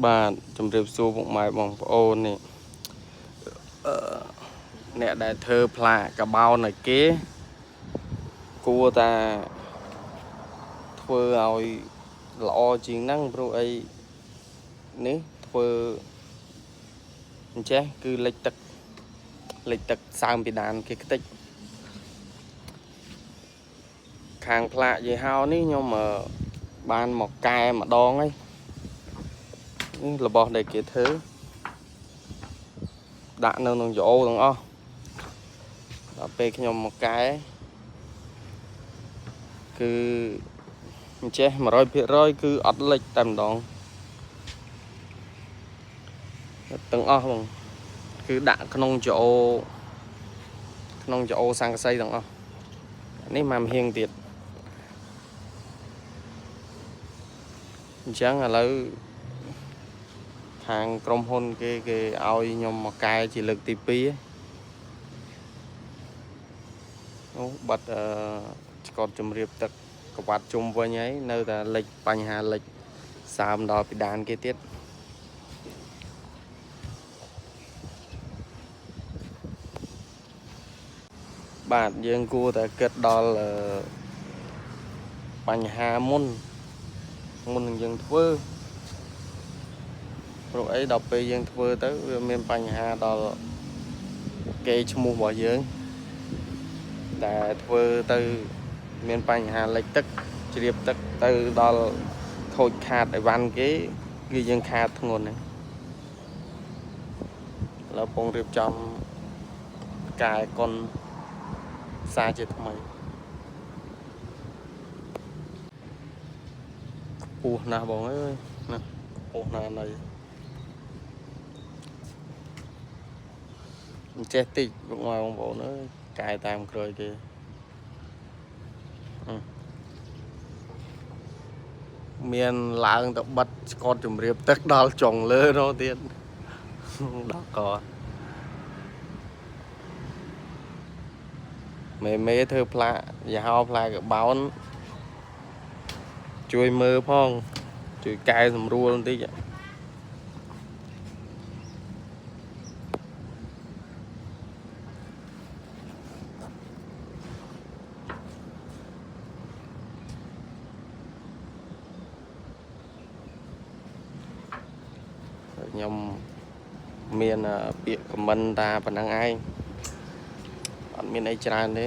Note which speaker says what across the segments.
Speaker 1: បាទជម្រាបសួរពុកម៉ែបងប្អូននេះអឺអ្នកដែលធ្វើផ្លាកកបោនឲ្យគេគួរតែធ្វើឲ្យល្អជាងហ្នឹងព្រោះអីនេះធ្វើអញ្ចេះគឺលិចទឹកលិចទឹកសើមពីដានគេខ្ទេចខាងផ្លាកយីហោនេះខ្ញុំបានមកកែម្ដងហើយនេះរបស់ដែលគេធ្វើដាក់នៅក្នុងយោទាំងអស់ដល់ពេលខ្ញុំមកកែគឺអញ្ចេះ100%គឺអត់លិចតែម្ដងទាំងអស់ហ្មងគឺដាក់ក្នុងយោក្នុងយោស័ង្កសីទាំងអស់នេះមកមហៀងទៀតអញ្ចឹងឥឡូវខាងក្រុមហ៊ុនគេគេឲ្យខ្ញុំមកកែជាលើកទី2អូបាត់អឺឆ្កត់ជំរាបទឹកក្បាត់ជុំវិញហើយនៅតែលិចបញ្ហាលិចសើមដល់ពីដានគេទៀតបាទយើងគួរតែគិតដល់បញ្ហាមុនមុននឹងយើងធ្វើព្រោះអីដល់ពេលយើងធ្វើទៅវាមានបញ្ហាដល់គេឈ្មោះរបស់យើងដែលធ្វើទៅមានបញ្ហាលិចទឹកជ្រាបទឹកទៅដល់ខូចខាតអីវ៉ាន់គេគឺយើងខាតធ្ងន់ហ្នឹងឥឡូវពងរៀបចំកែកុនសារជាថ្មីខ្ពស់ណាស់បងអើយណាខ្ពស់ណាស់ណីមិនចេះតិចបងបងប្អូនអើយកែតាមក្រោយគេអឺមានឡើងទៅបិទស្កតជំរាបទឹកដល់ចុងលើនោះទៀតដល់កមេមេធ្វើផ្លាកយីហោផ្លាកកបោនជួយមើលផងជួយកែសម្រួលបន្តិចខ្ញុំមានពាក្យ comment តាប៉ុណ្ណឹងឯងអត់មានអីច្រើនទេ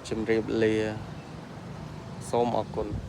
Speaker 1: ជម្រាបលាសូមអរគុណ។